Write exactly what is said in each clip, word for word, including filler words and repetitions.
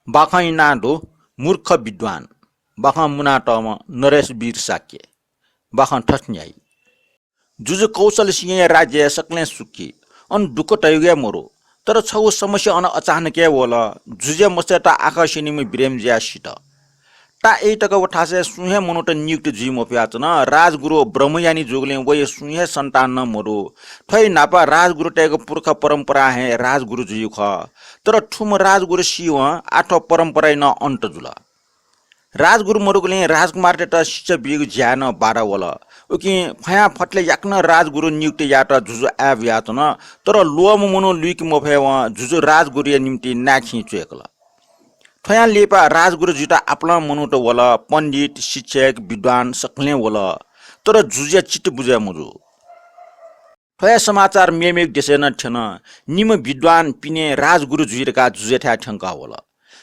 बाखंया नां दु मूर्ख विद्वान। बाखं मुनातःम्ह नरेश वीर शाक्य। बाखं थथे न्ह्याइ। जुजु कौशल सिंहया राज्य सकलें सुखी, अन दुःख तइगु हे मरु। तर छगू समस्या अन अचानक हे वल। जुजुया मस्तय्त आखः स्यनीम्ह बिरेम जुयाः सित। ताःई तक व थासय् सुं हे मनूत नियुक्त जुइ मफयाच्वन। राजगुरु ब्रह्मज्ञानी जूगुलिं वया सुं हे सन्तान नं मदु। थ्वया न्हापा राजगुरुतय्गु पुर्खा परम्परां हे राजगुरु जुइगु खः। तर थुम्ह राजगुरु सीवं आः थ्व परम्पराया नं अन्त जुल। राजगुरु मदुगुलिं राजकुमारतय्त शिक्षा बीगु ज्याय् नं बाधा वल। उकिं फयांफतले याकनं राजगुरु नियुक्त यायेत जुजु आय् बियाच्वन। तर ल्वःम्ह मनू लुइके मफयेवं जुजु राजगुरुया निंतिं नाय्खिं च्वय्कल। थ्वयां लिपा राजगुरु जुइत आपालं मनूत वल। पण्डित, शिक्षक, विद्वान सकलें वल। तर जुजुया चित्त बुझय् मजू। थ्वया समाचार मेमेगु देशय् नं थ्यन। निम्ह विद्वान पिने राजगुरु जुइ धकाः जुजुयाथाय् थ्यंकः वल।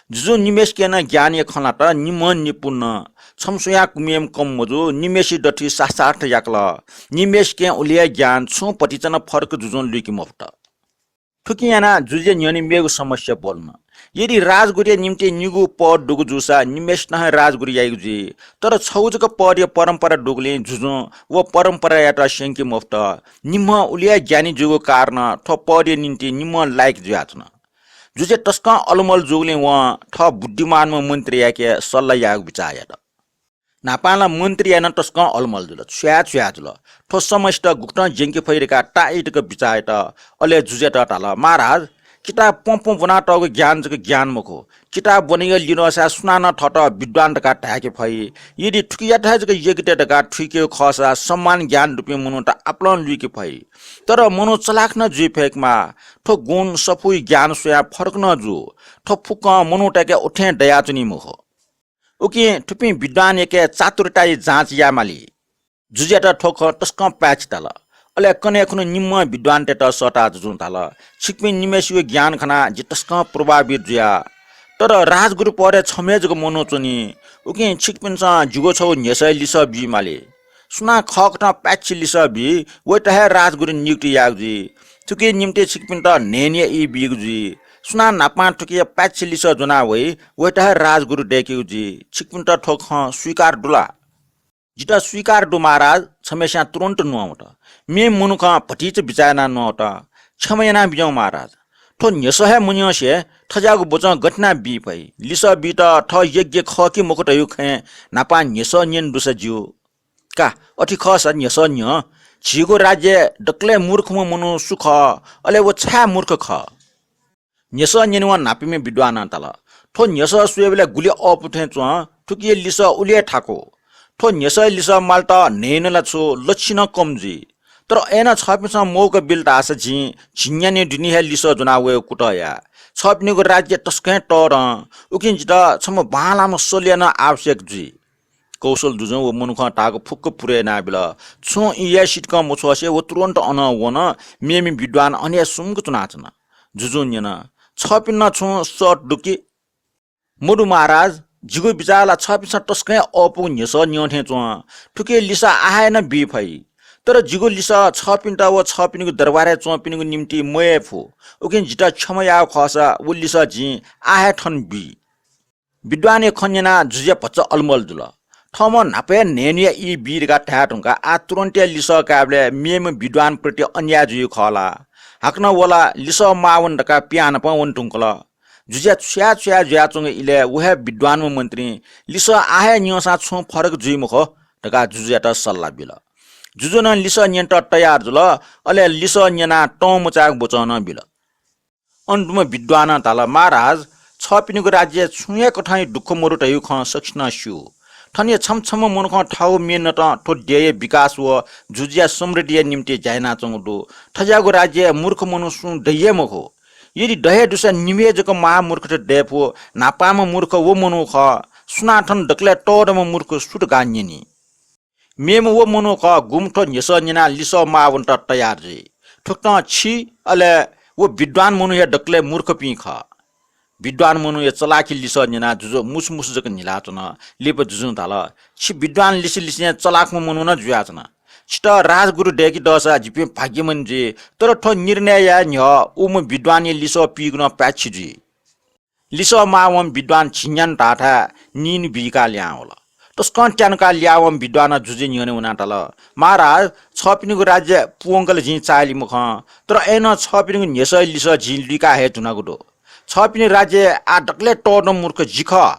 जुजुं निम्हय्सिके नं ज्ञानया खँ ल्हात। निम्हं निपुण, छम्ह स्वयां कुमिम्ह कम मजू। निम्हय्सित दथुइ शास्त्रार्थ याकल। निम्हय्सिके उलि हे ज्ञान, छुं भतिचा नं फरक जुजुं लुइके मफुत। थुकिं यानाः जुजुया न्ह्यःने मेगु समस्या ब्वलन। यदि राजगुरुया निंतिं निगू पद दुगु जूसा निम्हय्सित हे राजगुरु याइगु जुइ। तर छगू जक पदया परम्परा दुगुलिं जुजुं व परम्परायात स्यंके मफुत। निम्हं उलि हे ज्ञानी जूगु कारणं थ्व पदया निंतिं निम्हं लायक जुयाच्वन। जुजुया तसकं अलमल जूगुलिं वं थः बुद्धिमानम्ह मन्त्रीयाके सल्लाह यायेगु बिचाः यात। न्हापां ला मन्त्रीया नं तसकं अलमल जुल, छु याये छु याये जुल। थ्व समस्यात गुकथं ज्यंके फइ धकाः ताःई तक बिचाः यात। अले जुजुयात धाल, महाराज, किताब प्वँ प्वँ ब्वनातःगु ज्ञान जक ज्ञान मखु। किताब ब्वनेगु लिधंसा सुनानं थःत विद्वान धकाः धायेके फइ। यदि थुकियात हे जक योग्यता धकाः थुइकेगु खःसा सम्मान ज्ञान दुपिं मनूत आपालं लुइके फइ। तर मनू चलाख नं जुइ फय्केमाः। थ्व गुण सफूया ज्ञान स्वयाः फरक नं जू। थ्व फुक्कं मनूतय्के उथें दयाच्वनी मखु। उकिं थुपिं विद्वानयाके चातुर्यताया जाँच यायेमाली। जुजुयात थ्व खँ तसकं पाय्छि ताल। अले कन्हय् खुन्हु निम्हं विद्वानतय्त सःताः जुजुं धाल, छिकपिं निम्हय्सिगु ज्ञान खनाः जि तसकं प्रभावित जुया। तर राजगुरु पदय् छम्ह हे जक मनू च्वनी। उकिं छिकपिन्सं जिगु छगू न्ह्यसःया लिसः बीमाली। सुनां खःकथं पाय्छि लिसः बी, वयात हे राजगुरु नियुक्त यायेगु जुइ। थुकिया निंतिं छिकपिन्त न्हय्न्हुया ई बीगु जुइ। सुनां न्हापां थुकिया पाय्छि लिसः ज्वना वइ, वयात हे राजगुरु दय्केगु जुइ। छिकपिन्त थ्व खँ स्वीकार दु ला? जितः स्वीकार दु महाराज, छम्हय्स्यां तुरुन्त न्ववात। मेम्ह मनुखं भतिचा बिचाः यानाः न्ववात। क्षमा यानाबिज्याहुँ महाराज। थ्व न्ह्यसः हे मन्यंसे थज्याःगु वचं गथे यानाः बी फइ? लिसः बीत थः योग्य खः कि मखु धयागु खँय् न्हापां न्ह्यसः न्यने दुसा ज्यू। का, अथे खःसा न्ह्यसः न्यँ। झीगु राज्यय् दकलय् मूर्खम्ह मनू सु खः, अले व छाय् मूर्ख खः? न्ह्यसः न्यनेवं न्हापांम्ह विद्वानं धाल, थ्व न्ह्यसः स्वयेबलय् गुलि अःपु थें च्वं, थुकिया लिसः उलि हे थाकु। थ्व न्ह्यसःया लिसः मालेत न्हय्न्हु ला छु, लच्छि नं कम जुइ। तर अय्नं छःपिन्सं मौका बिल धाःसा जिं झिंन्यान्हु दुने हे लिसः ज्वना वयेगु कुतः याये। छःपिनिगु राज्य तसकं हे तःधं, उकिं जितः छम्ह बांलाःम्ह सलया नं आवश्यक जुइ। कौशल जुजुं व मनुखं धाःगु फुक्क पूरा यानाबिल। छुं ई हे सितिकं मछ्वसे व तुरुन्त अनं वन। मेम्ह विद्वान अन हे सुम्क च्वनाच्वन। जुजुं न्यन, छःपिन्त छुं शर्त दु कि? मदु महाराज, जिगु बिचाः ला छःपिन्सं तसकं हे अःपुगु न्ह्यसः न्यं थें च्वं। थुकिया लिसः आः हे नं बी फइ। तर जिगु लिसः छःपिन्त व छःपिनिगु दरबारय् च्वंपिनिगु निंतिं मयय् फु। उकिं जितः क्षमा याःगु खःसा व लिसः जिं आः हे थन बी। विद्वानया खँ न्यनाः जुजुया भचा अलमल जुल। थःम्हं न्हापा हे न्हय्न्हुया ई बी धकाः धाये धुंकाः आः तुरुन्त हे लिसः कायेबलय् मेम्ह विद्वानप्रति अन्याय जुइगु खः ला? हाकनं व ला लिसः माः वन धकाः पिहां नापं वने धुंकल। जुजुया छु याये छु याये जुयाच्वंगु इलय् व हे विद्वानम्ह मन्त्रीं लिसः आः हे न्यंसां छुं फरक जुइ मखु धकाः जुजुयात सल्लाह बिल। जुजु नं लिसः न्यनेत तयार जुल। अले लिसः न्यनाः तं मचायेगु वचं नं बिल। अन दुम्ह विद्वानं धाल, महाराज, छःपिनिगु राज्यय् छुं हे कथंया दुःख मदु धयागु खँ सकसिनं स्यू। थनया छम्ह छम्ह मनुखं थःगु मेहनतं थ्व देय्या विकास व जुजुया समृद्धिया निंतिं ज्या यानाच्वंगु दु। थज्याःगु राज्यय् मूर्ख मनू सुं दइ हे मखु। यदि दये दुसा निम्हय् जक महामूर्खत दये फु, न्हापांम्ह मूर्ख व मनू खः। सुनां थन दकलय् तःधंम्ह मूर्ख सु धकाः न्यनी? मेम्ह व मनू खः, गुम्ह थ्व न्ह्यसः न्यनाः लिसः माः वनेत तयार जुइ। थुकथं छि, अले व विद्वान मनू हे दकलय् मूर्खपिं खः। विद्वान मनूया चलाखी लिसः न्यनाः जुजु मुसुमुसु जक न्हिलाच्वन। लिपा जुजुं धाल, छि विद्वान लिसे लिसें चलाखम्ह मनू नं जुयाच्वन। छितः राजगुरु दय्के दःसा जिपिं भाग्यमानी जुइ, तर थ्व निर्णय याये न्ह्यः उम्ह विद्वानया लिसः पीगु नं पाय्छि जुइ। लिसः माःवं विद्वान झिंन्यान्हु धाःथाय् नीन्हु बीकाः लिहां वल। तसकं त्यानुकाः लिहां वं विद्वानं जुजुया न्ह्यःने वनाः धाल, महाराज, छःपिनिगु राज्य पूवंकल जिं चाःहिली मखं, तर अय्‌नं छःपिनिगु न्ह्यसःया लिसः जिं लुइका हे धुनागु दु। छःपिनि राज्यय् आः दकलय् तःधं मूर्ख जि खः।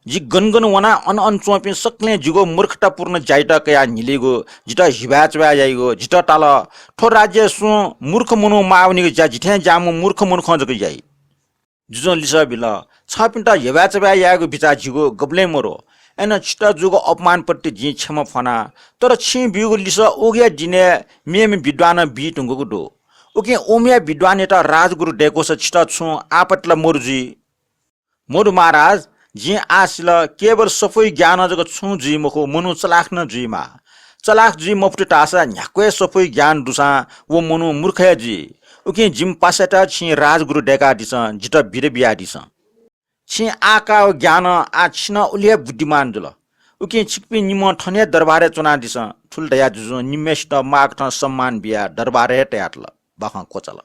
जि गन गन वनाः अन अन च्वंपिं सकलें जिगु मूर्खतापूर्ण ज्याइत कयाः न्हिलीगु, जितः हिबाय् चबाय् याइगु, जितः ताल, थ्व राज्यय् सुं मूर्ख मनू माःवनीगु ज्या जिथें ज्याःम्ह मूर्ख मनुखं जक याइ। जुजुं लिसः बिल, छःपिन्त हेबाय् चबाय् यायेगु बिचाः जिगु गबलें मदु। अय्‌नं छितः जूगु अपमानप्रति जिं क्षमा फ्वना, तर छिं ब्यूगु लिसः उगुया दिनय् मेम्ह विद्वानं बी धुंकूगु दु। उकिं उम्हया विद्वानयात राजगुरु दय्‌कूसा छितः छुं आपत्ति ला मदु जुइ? मदु महाराज, जिं आः सिल, केवल सफूया ज्ञानं जक छुं जुइ मखु, मनू चलाख नं जुइमाः। चलाख जुइ मफुत धाःसा न्ह्याक्व हे सफूया ज्ञान दुसां व मनू मूर्ख हे जुइ। उकिं जिमि पासायात छिं राजगुरु दय्‌कादिसँ, जितः बिदा बियादिसँ। छिं आः काःगु ज्ञानं आः छि नं उलि हे बुद्धिमान जुल। उकिं छिकपिं निम्हं थन हे दरबारय् च्वनादिसँ। थुलि धयाः जुजुं निम्हय्‌सित माःकथं सम्मान बियाः दरबारय् हे तयातल। बाखं क्वचाल।